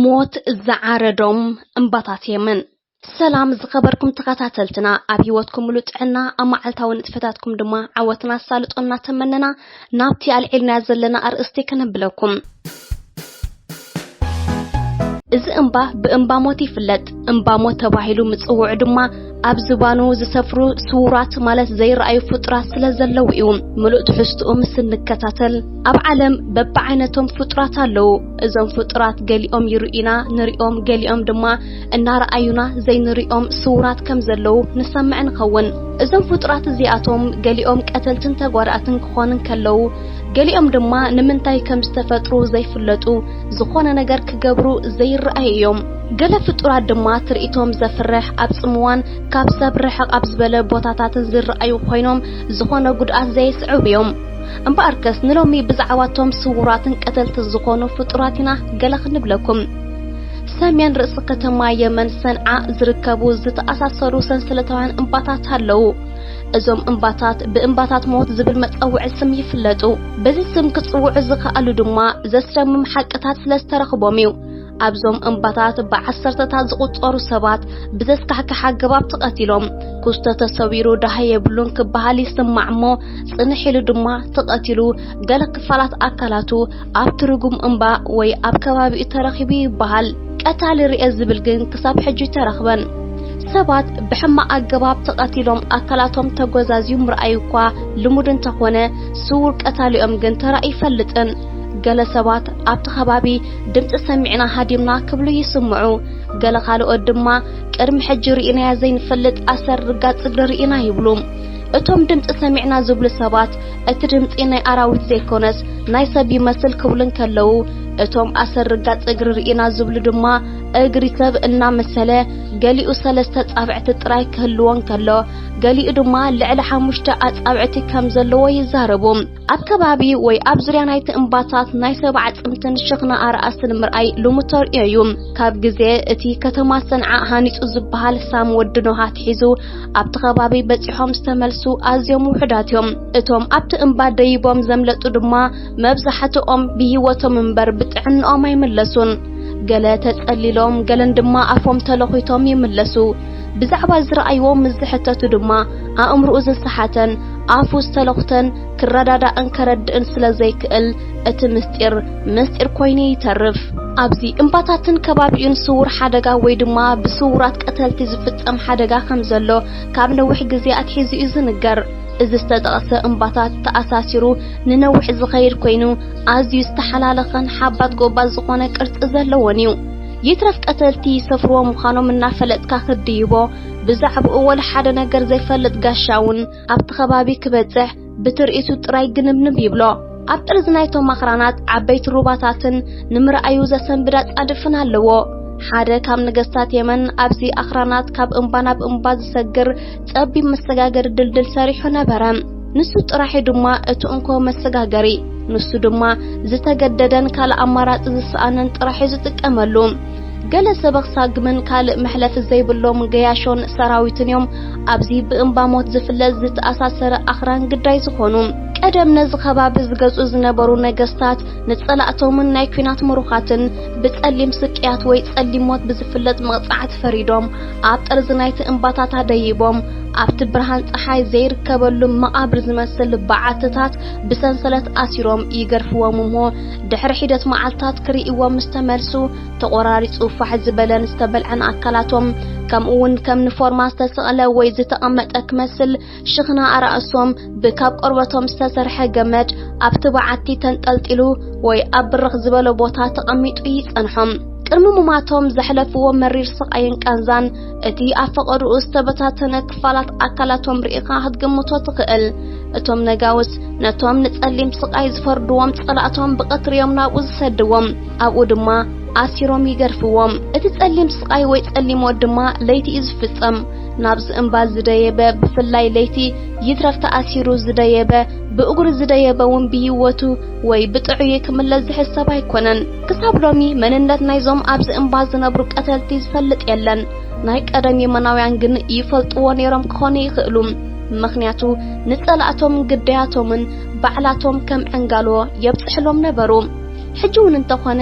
ሞት ዝዓረዶም እምባታት የመን። ሰላም ዝኸበርኩም ተኸታተልትና፣ ኣብ ህይወትኩም ሙሉ ጥዕና፣ ኣብ መዓልታዊ ንጥፈታትኩም ድማ ዓወትን ኣሳልጦን እናተመነና፣ ናብቲ ኣልዒልና ዘለና ኣርእስቲ ከነብለኩም። እዚ እምባ ብእምባ ሞት ይፍለጥ። እምባ ሞት ተባሂሉ ምጽውዑ ድማ ኣብ ዝባኑ ዝሰፍሩ ስዉራት ማለት ዘይረኣዩ ፍጡራት ስለ ዘለዉ እዩ። ምሉእ ትሕዝትኡ ምስ እንከታተል፣ ኣብ ዓለም በብዓይነቶም ፍጡራት ኣለዉ። እዞም ፍጡራት ገሊኦም ይርእዩና፣ ንሪኦም፣ ገሊኦም ድማ እናረኣዩና ዘይንሪኦም ስዉራት ከም ዘለዉ ንሰምዕ ንኸውን። እዞም ፍጡራት እዚኣቶም ገሊኦም ቀተልትን ተጓዳእትን ክኾኑ እንከለዉ፣ ገሊኦም ድማ ንምንታይ ከም ዝተፈጥሩ ዘይፍለጡ፣ ዝኾነ ነገር ክገብሩ ዘይረኣዩ እዮም። ገለ ፍጡራት ድማ ትርኢቶም ዘፍርሕ፣ ኣብ ጽምዋን ካብ ሰብ ርሕቕ ኣብ ዝበለ ቦታታትን ዝረኣዩ ኮይኖም፣ ዝኾነ ጉድኣት ዘየስዕቡ እዮም። እምበኣርከስ ንሎሚ ብዛዕባቶም ስዉራትን ቀተልትን ዝኾኑ ፍጡራት ኢና ገለ ክንብለኩም። ሰሜን ርእሲ ከተማ የመን ሰንዓ ዝርከቡ ዝተኣሳሰሩ ሰንሰለታውያን እምባታት ኣለዉ። እዞም እምባታት ብእምባታት ሞት ዝብል መጸውዒ ስም ይፍለጡ። በዚ ስም ክጽውዑ ዝኸኣሉ ድማ ዘስደምም ሓቅታት ስለ ዝተረኽቦም እዩ። ኣብዞም እምባታት ብዓሰርተታት ዝቑጸሩ ሰባት ብዘስካሕክሕ ኣገባብ ተቐቲሎም። ኩስቶ ተሰዊሩ ደሃይ የብሉን ክበሃል ይስማዕ እሞ፣ ጽንሕ ኢሉ ድማ ተቐቲሉ፣ ገለ ክፋላት ኣካላቱ ኣብቲ ርጉም እምባ ወይ ኣብ ከባቢኡ ተረኺቡ ይበሃል። ቀታሊ ርኤ ዝብል ግን ክሳብ ሕጂ ኣይተረኽበን። ሰባት ብሕማቕ ኣገባብ ተቐቲሎም ኣካላቶም ተጎዛዝዩ ምርኣይ እኳ ልሙድ እንተኾነ፣ ስዉር ቀታሊኦም ግን ተራእዩ ኣይፈልጥን። ገለ ሰባት ኣብቲ ከባቢ ድምጺ ሰሚዕና ሃዲምና ክብሉ ይስምዑ። ገለ ካልኦት ድማ ቅድሚ ሕጂ ርኢናያ ዘይንፈልጥ ኣሰር ርጋጽ እግሪ ርኢና ይብሉ። እቶም ድምጺ ሰሚዕና ዝብሉ ሰባት፣ እቲ ድምጺ ናይ ኣራዊት ዘይኮነስ ናይ ሰብ ይመስል ክብሉ እንከለዉ፣ እቶም ኣሰር ርጋጽ እግሪ ርኢና ዝብሉ ድማ እግሪ ሰብ እናመሰለ፣ ገሊኡ ሰለስተ ኣጻብዕቲ ጥራይ ክህልዎ እንከሎ፣ ገሊኡ ድማ ልዕሊ ሓሙሽተ ኣጻብዕቲ ከም ዘለዎ ይዛረቡ። ኣብ ከባቢ ወይ ኣብ ዙርያ ናይቲ እምባታት ናይ ሰብ ኣዕጽምትን ሽኽና ኣርኣስትን ምርኣይ ልሙድ ተርእዮ እዩ። ካብ ግዜ እቲ ከተማ ሰንዓ ሃኒጹ ዝበሃል ሳም ወዲ ኖህ ኣትሒዙ፣ ኣብቲ ከባቢ በጺሖም ዝተመልሱ ኣዝዮም ውሑዳት እዮም። እቶም ኣብቲ እምባ ደይቦም ዘምለጡ ድማ መብዛሕትኦም ብህይወቶም እምበር ብጥዕንኦም ኣይምለሱን። ገለ ተጸሊሎም፣ ገለን ድማ ኣፎም ተለኺቶም ይምለሱ። ብዛዕባ ዝረኣይዎ ምስ ዝሕተቱ ድማ፣ ኣእምሮኡ ዝሰሓተን ኣፉ ዝተለኹተን ክረዳዳእን ከረድእን ስለ ዘይክእል፣ እቲ ምስጢር ምስጢር ኮይኑ ይተርፍ። ኣብዚ እምባታትን ከባቢኡን ስዉር ሓደጋ ወይ ድማ ብስዉራት ቀተልቲ ዝፍጸም ሓደጋ ከም ዘሎ ካብ ነዊሕ ግዜ ኣትሒዙ እዩ ዝንገር። እዚ ዝተጠቕሰ እምባታት ተኣሳሲሩ ንነዊሕ ዝኸይድ ኮይኑ፣ ኣዝዩ ዝተሓላለኸን ሓባጥ ጎባጥ ዝኾነ ቅርጺ ዘለዎን እዩ። ይትረፍ ቀተልቲ ይሰፍርዎ ምዃኖም እናፈለጥካ ክትድይቦ፣ ብዛዕባኡ ወላ ሓደ ነገር ዘይፈልጥ ጋሻ እውን ኣብቲ ከባቢ ክበጽሕ ብትርኢቱ ጥራይ ግንብንብ ይብሎ። ኣብ ጥርዚ ናይቶም ኣኽራናት ዓበይቲ ሩባታትን ንምርኣዩ ዘሰንብድ ኣጻድፍን ኣለዎ። ሓደ ካብ ነገስታት የመን ኣብዚ ኣኽራናት ካብ እምባ ናብ እምባ ዝሰግር ጸቢብ መሰጋገሪ ድልድል ሰሪሑ ነበረ። ንሱ ጥራሑ ድማ እቲ እንኮ መሰጋገሪ፣ ንሱ ድማ ዝተገደደን ካልእ ኣማራጺ ዝሰኣነን ጥራሑ ዝጥቀመሉ። ገለ ሰበኽ ሳግምን ካልእ መሕለፊ ዘይብሎም ገያሾን ሰራዊትን እዮም ኣብዚ ብእምባ ሞት ዝፍለጥ ዝተኣሳሰረ ኣኽራን ግዳይ ዝኾኑ። ቀደም ነዚ ከባቢ ዝገዝኡ ዝነበሩ ነገስታት ንጸላእቶምን ናይ ኲናት ምሩኻትን ብጸሊም ስቅያት ወይ ጸሊም ሞት ብዝፍለጥ መቕጻዕቲ ፈሪዶም፣ ኣብ ጠርዚ ናይቲ እምባታት ኣደይቦም፣ ኣብቲ ብርሃን ጸሓይ ዘይርከበሉ መቓብር ዝመስል በዓትታት ብሰንሰለት ኣሲሮም ይገርፍዎም እሞ፣ ድሕሪ ሒደት መዓልታት ክርእይዎም ምስ ተመልሱ፣ ተቖራሪጹ ፋሕ ዝበለን ዝተበልዐን ኣካላቶም፣ ከምኡ እውን ከም ንፎርማ ዝተሰቕለ ወይ ዝተቐመጠ ክመስል ሽኽና ኣራእሶም ብካብ ቆርበቶም ዝተሰርሐ ገመድ ኣብቲ በዓቲ ተንጠልጢሉ ወይ ኣብ ብርኽ ዝበለ ቦታ ተቐሚጡ ይጸንሖም። ቅድሚ ሙማቶም ዘሕለፍዎ መሪር ስቓይን ቃንዛን፣ እቲ ኣብ ፈቐድኡ ዝተበታተነ ክፋላት ኣካላቶም ርኢኻ ክትግምቶ ትኽእል። እቶም ነጋውስ ነቶም ንጸሊም ስቓይ ዝፈርድዎም ጸላእቶም ብቐትሪ እዮም ናብኡ ዝሰድዎም። ኣብኡ ድማ ኣሲሮም ይገርፍዎም። እቲ ጸሊም ስቓይ ወይ ጸሊም ሞት ድማ ለይቲ እዩ ዝፍጸም። ናብዚ እምባ ዝደየበ፣ ብፍላይ ለይቲ፣ ይትረፍ ተኣሲሩ ዝደየበ፣ ብእግሩ ዝደየበ እውን ብህይወቱ ወይ ብጥዑይ ክምለስ ዝሕሰብ ኣይኮነን። ክሳብ ሎሚ መንነት ናይዞም ኣብዚ እምባ ዝነብሩ ቀተልቲ ዝፈልጥ የለን። ናይ ቀደም የመናውያን ግን ይፈልጥዎ ነይሮም ክኾኑ ይኽእሉ። ምኽንያቱ ንጸላእቶምን ግዳያቶምን ባዕላቶም ከም ዕንጋሎ የብጽሕሎም ነበሩ። ሕጂ እውን እንተኾነ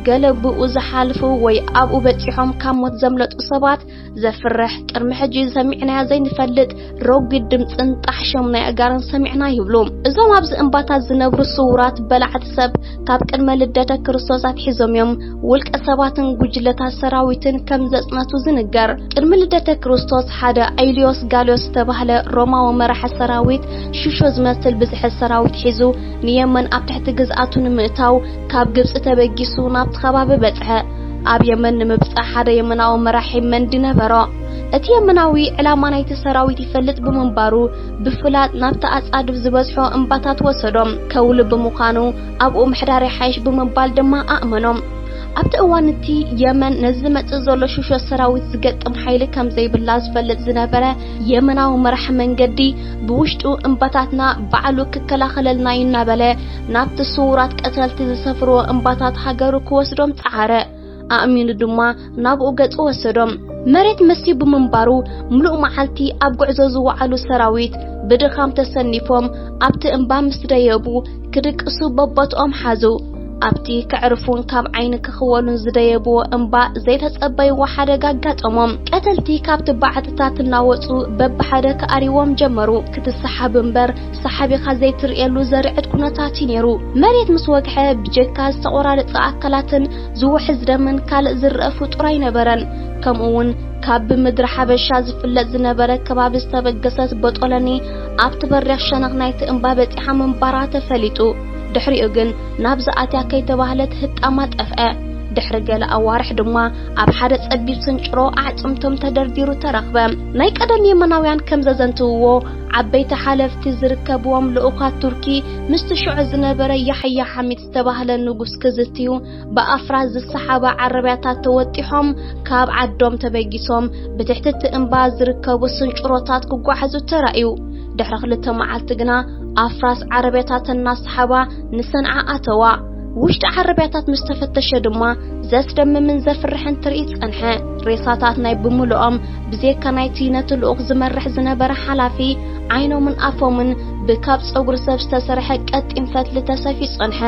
ገለ ብኡ ዝሓልፉ ወይ ኣብኡ በጺሖም ካብ ሞት ዘምለጡ ሰባት ዘፍርሕ፣ ቅድሚ ሕጂ ሰሚዕናዮ ዘይንፈልጥ ረጒድ ድምጽን ጣሕሾም ናይ ኣእጋርን ሰሚዕና ይብሉ። እዞም ኣብዚ እምባታት ዝነብሩ ስዉራት በላዕቲ ሰብ ካብ ቅድመ ልደተ ክርስቶስ ኣትሒዞም እዮም ውልቀ ሰባትን ጉጅለታት ሰራዊትን ከም ዘጽነቱ ዝንገር። ቅድሚ ልደተ ክርስቶስ ሓደ ኣይልዮስ ጋልዮስ ዝተባህለ ሮማዊ መራሒ ሰራዊት ሽሾ ዝመስል ብዝሒ ሰራዊት ሒዙ ንየመን ኣብ ትሕቲ ግዝኣቱ ንምእታው ካብ ግብጺ ተበጊሱ ናብቲ ከባቢ በጽሐ። ኣብ የመን ንምብጻሕ ሓደ የመናዊ መራሒ መንዲ ነበሮ። እቲ የመናዊ ዕላማ ናይቲ ሰራዊት ይፈልጥ ብምንባሩ ብፍላጥ ናብቲ ኣጻድፍ ዝበዝሖ እምባታት ወሰዶም። ከውሊ ብምዃኑ ኣብኡ ምሕዳር ይሓይሽ ብምባል ድማ ኣእመኖም። ኣብቲ እዋን እቲ የመን ነዚ ዝመጽእ ዘሎ ሽሾ ሰራዊት ዝገጥም ሓይሊ ከም ዘይብላ ዝፈልጥ ዝነበረ የመናዊ መራሕ መንገዲ ብውሽጡ እምባታትና ባዕሉ ክከላኸለልና እዩ እናበለ ናብቲ ስዉራት ቀተልቲ ዝሰፍርዎ እምባታት ሃገሩ ክወስዶም ጸዓረ። ኣእሚኑ ድማ ናብኡ ገጹ ወሰዶም። መሬት መስዩ ብምንባሩ ምሉእ መዓልቲ ኣብ ጉዕዞ ዝወዓሉ ሰራዊት ብድኻም ተሰኒፎም ኣብቲ እምባ ምስ ደየቡ ክድቅሱ በቦትኦም ሓዙ። ኣብቲ ከዕርፉን ካብ ዓይኒ ክኽወሉን ዝደየብዎ እምባ ዘይተጸበይዎ ሓደጋ ኣጋጠሞም። ቀተልቲ ካብቲ ባዕትታት እናወጹ በብሓደ ክኣርይዎም ጀመሩ። ክትሰሓብ እምበር ሰሓቢኻ ዘይትርእየሉ ዘርዕድ ኩነታት እዩ ነይሩ። መሬት ምስ ወግሐ ብጀካ ዝተቖራረጸ ኣካላትን ዝውሕዝ ደምን ካልእ ዝረአ ፍጡር ኣይነበረን። ከምኡ እውን ካብ ብምድሪ ሓበሻ ዝፍለጥ ዝነበረ ከባቢ ዝተበገሰት ቦጦለኒ ኣብቲ በሪኽ ሸነኽ ናይቲ እምባ በጺሓ ምንባራ ተፈሊጡ። ድሕሪኡ ግን ናብዚ ኣትያ ከይተባህለት ህጣማ ጠፍአ። ድሕሪ ገለ ኣዋርሕ ድማ ኣብ ሓደ ጸቢብ ስንጭሮ ኣዕጽምቶም ተደርዲሩ ተረኽበ። ናይ ቀደም የመናውያን ከም ዘዘንትውዎ ዓበይቲ ሓለፍቲ ዝርከብዎም ልኡኻት ቱርኪ ምስቲ ሽዑ ዝነበረ ያሕያ ሓሚድ ዝተባህለ ንጉስ ክዝትዩ ብኣፍራስ ዝሰሓባ ዓረብያታት ተወጢሖም ካብ ዓዶም ተበጊሶም ብትሕቲ እቲ እምባ ዝርከቡ ስንጭሮታት ክጓዓዙ ተራእዩ። ድሕሪ ክልተ መዓልቲ ግና ኣፍራስ ዓረብያታት እናሰሓባ ንሰንዓ ኣተዋ። ውሽጢ ዓረብያታት ምስ ተፈተሸ ድማ ዘስደምምን ዘፍርሕን ትርኢት ጸንሐ። ሬሳታት ናይ ብምልኦም ብዘይካ ናይቲ ነቲ ልኡኽ ዝመርሕ ዝነበረ ሓላፊ ዓይኖምን ኣፎምን ብካብ ጸጉሪ ሰብ ዝተሰርሐ ቀጢን ፈትሊ ተሰፍዩ ጸንሐ።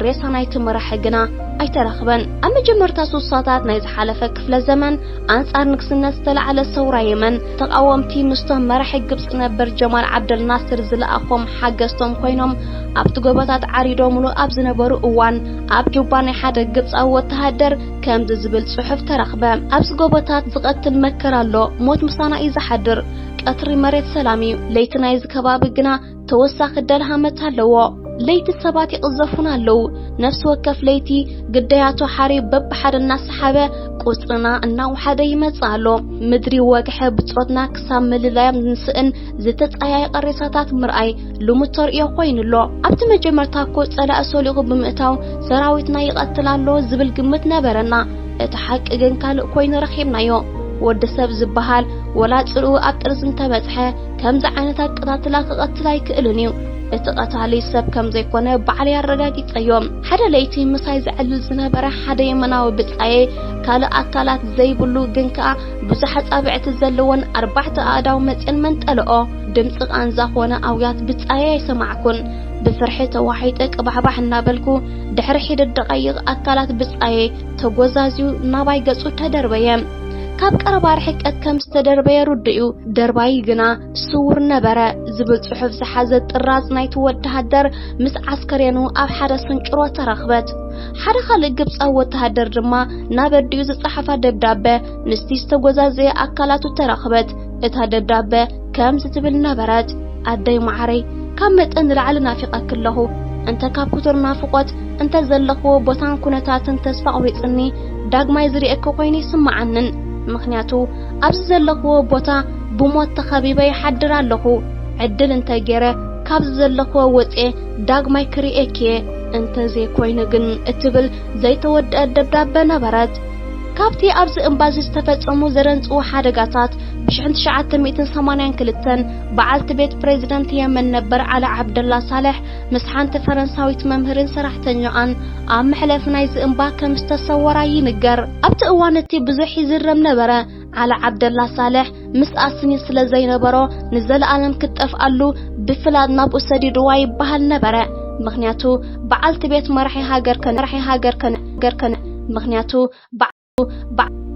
ሬሳ ናይቲ መራሒ ግና ኣይተረኽበን። ኣብ መጀመርታ ሱሳታት ናይ ዝሓለፈ ክፍለ ዘመን ኣንጻር ንግስነት ዝተላዕለ ሰውራ የመን ተቓወምቲ ምስቶም መራሒ ግብጺ ነበር ጀማል ዓብደል ናስር ዝለኣኾም ሓገዝቶም ኮይኖም ኣብቲ ጎቦታት ዓሪዶምሉ ኣብ ዝነበሩ እዋን ኣብ ጁባ ናይ ሓደ ግብጻዊ ወተሃደር ከምዚ ዝብል ጽሑፍ ተረኽበ። ኣብዚ ጎቦታት ዝቐትል መከራ ኣሎ፣ ሞት ምሳና እዩ ዝሓድር። ቀትሪ መሬት ሰላም እዩ፣ ለይቲ ናይዚ ከባቢ ግና ተወሳኺ ደልሃመት ኣለዎ። ለይቲ ሰባት ይቕዘፉን ኣለዉ። ነፍሲ ወከፍ ለይቲ ግዳያቱ ሓሪብ በብሓደ እናሰሓበ ቁጽርና እናወሓደ ይመጽእ ኣሎ። ምድሪ ወግሐ ብጾትና ክሳብ ምልላዮም ንስእን ዝተጸያየቐ ሬሳታት ምርኣይ ልሙድ ተርእዮ ኮይኑ ኣሎ። ኣብቲ መጀመርታ እኮ ጸላኢ ሰሊቑ ብምእታው ሰራዊትና ይቐትል ኣሎ ዝብል ግምት ነበረና። እቲ ሓቂ ግን ካልእ ኮይኑ ረኺብናዮ። ወዲ ሰብ ዝበሃል ወላ ጽልኡ ኣብ ጥርዚ እንተበጽሐ ከምዚ ዓይነት ኣቀታትላ ክቐትል ኣይክእልን እዩ። እቲ ቀታሊ ሰብ ከም ዘይኮነ ባዕለይ ኣረጋጊጸዮ። ሓደ ለይቲ ምሳይ ዘዕልል ዝነበረ ሓደ የመናዊ ብጻየ ካልእ ኣካላት ዘይብሉ ግን ከኣ ብዙሕ ኣጻብዕቲ ዘለወን ኣርባዕተ ኣእዳው መጺኤን መንጠልኦ። ድምጺ ቃንዛ ኮነ ኣውያት ብጻየ ኣይሰማዕኩን። ብፍርሒ ተዋሒጠ ቅባሕባሕ እናበልኩ ድሕሪ ሒደት ደቓይቕ ኣካላት ብጻየ ተጎዛዝዩ ናባይ ገጹ ተደርበየ። ካብ ቀረባ ርሕቀት ከም ዝተደርበየ ርዱእ እዩ። ደርባዪ ግና ስዉር ነበረ ዝብል ጽሑፍ ዝሓዘት ጥራዝ ናይቲ ወተሃደር ምስ ዓስከሬኑ ኣብ ሓደ ስንጭሮ ተረኽበት። ሓደ ካልእ ግብጻዊ ወተሃደር ድማ ናብ ኣዲኡ ዝጸሓፋ ደብዳበ ምስቲ ዝተጎዛዘየ ኣካላቱ ተረኽበት። እታ ደብዳበ ከምዚ ትብል ነበረት፣ ኣደይ መዓረይ፣ ካብ መጠን ንላዕሊ ናፊቐኪ ኣለኹ። እንተ ካብ ክቱር ናፍቖት፣ እንተ ዘለኽዎ ቦታን ኩነታትን ተስፋ ኣቑሪጽኒ፣ ዳግማይ ዝርእየኪ ኮይኑ ይስምዓንን። ምኽንያቱ፣ ኣብዚ ዘለኽዎ ቦታ ብሞት ተኸቢበ ይሓድር ኣለኹ። ዕድል እንተ ገይረ፣ ካብዚ ዘለኽዎ ወጽየ ዳግማይ ክርእየኪ እየ። እንተ ዘይኮይኑ ግን እትብል ዘይተወደአት ደብዳበ ነበረት። ካብቲ ኣብዚ እምባዚ ዝተፈጸሙ ዘደንጽዉ ሓደጋታት፣ ብሽሕን ትሽዓተ ሚእትን ሰማንያን ክልተን በዓልቲ ቤት ፕሬዚደንት የመን ነበር ዓሊ ዓብደላ ሳልሕ ምስ ሓንቲ ፈረንሳዊት መምህርን ሰራሕተኛኣን ኣብ መሕለፊ ናይዚ እምባ ከም ዝተሰወራ ይንገር። ኣብቲ እዋን እቲ ብዙሕ ይዝረብ ነበረ። ዓሊ ዓብደላ ሳልሕ ምስ ኣስኒ ስለ ዘይነበሮ ንዘለኣለም ክትጠፍኣሉ ብፍላጥ ናብኡ ሰዲድዋ ይበሃል ነበረ። ምኽንያቱ በዓልቲ ቤት መራሒ ሃገር ከነ፣ መራሒ ሃገር ከነ፣ ሃገር ከነ፣ ምኽንያቱ ባዕሉ ባዕሉ